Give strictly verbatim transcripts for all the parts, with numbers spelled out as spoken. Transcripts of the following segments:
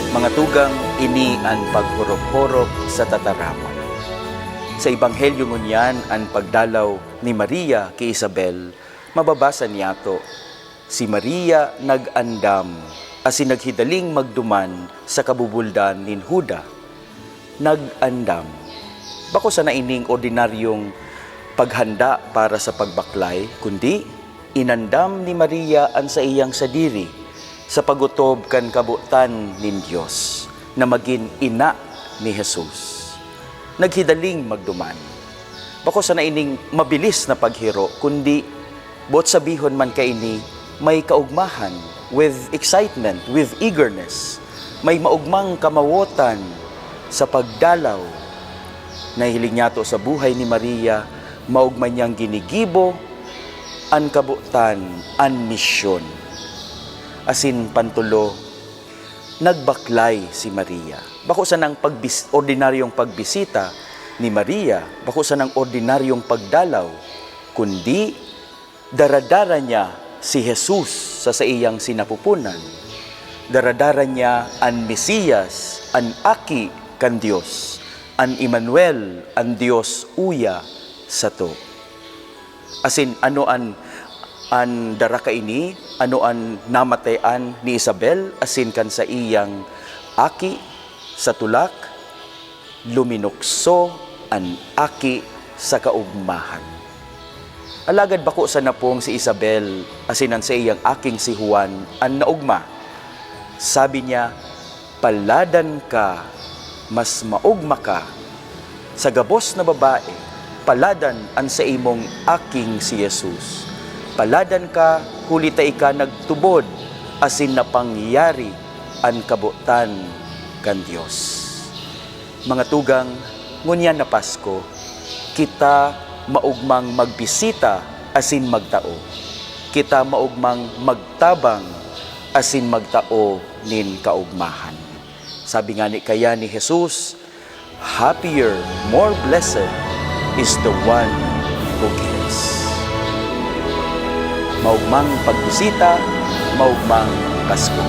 Mga tugang, ini an paghorop-horop sa tataramon. Sa Ebanghelyo ngunyan, an pagdalaw ni Maria ki Isabel, mababasa niyato, si Maria nag-andam asin naghidaling magduman sa kabubuldan nin Juda. Nag-andam. Bako sana ining ordinaryong paghanda para sa pagbaklay, kundi inandam ni Maria an saiyang sadiri sa pag-otob kan kabotan nin Dios na magin ina ni Jesus. Naghidaling magduman. Bako sana ining mabilis na paghiro, kundi boot sabihon man kaini, may kaugmahan, with excitement, with eagerness. May maugmang kamawotan sa pagdalaw. Nahihiling niyato sa buhay ni Maria, maugma niyang ginigibo an kabotan, an misyon. Asin pantolo, nagbaklay si Maria. Bako sanang pagbis-, ordinaryong pagbisita ni Maria, bako sanang ordinaryong pagdalaw, kundi daradara niya si Jesus sa saiyang sinapupunan. Daradara niya an Mesiyas, an Aki kan Dios, an Emmanuel, an Dios uya sato. Asin ano an, an dara kaini? Ano an namatayan ni Isabel asin kan saiyang aki sa tulak? Luminukso an aki sa kaugmahan. Alagad bako sana pong si Isabel asin an saiyang aking si Juan an naugma. Sabi niya, "Paladan ka, mas maogma ka sa gabos na babae, paladan an saimong aking si Jesus. Paladan ka, huli ta ika nagtubod asin napangyari an kabotan kan Dios." Mga tugang, ngunyan na Pasko, kita maogmang magbisita asin magtao. Kita maogmang magtabang asin magtao nin kaogmahan. Sabi ngani kaya ni Jesus, "Happier, more blessed is the one who gives." Maogmang pagbisita, maogmang Pasko.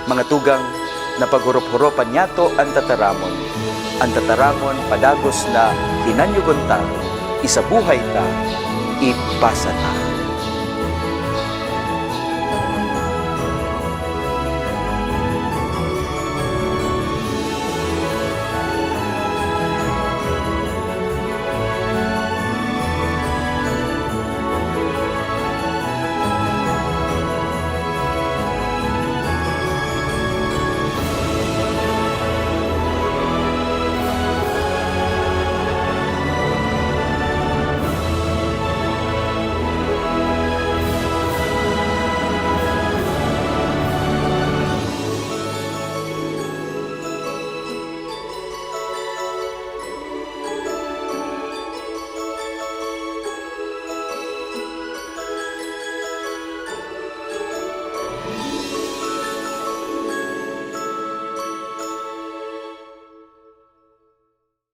Mga tugang, napaghorop-horopan niyato an tataramon. An tataramon padagos na hinanyogon ta, isabuhay ta, ipasa ta.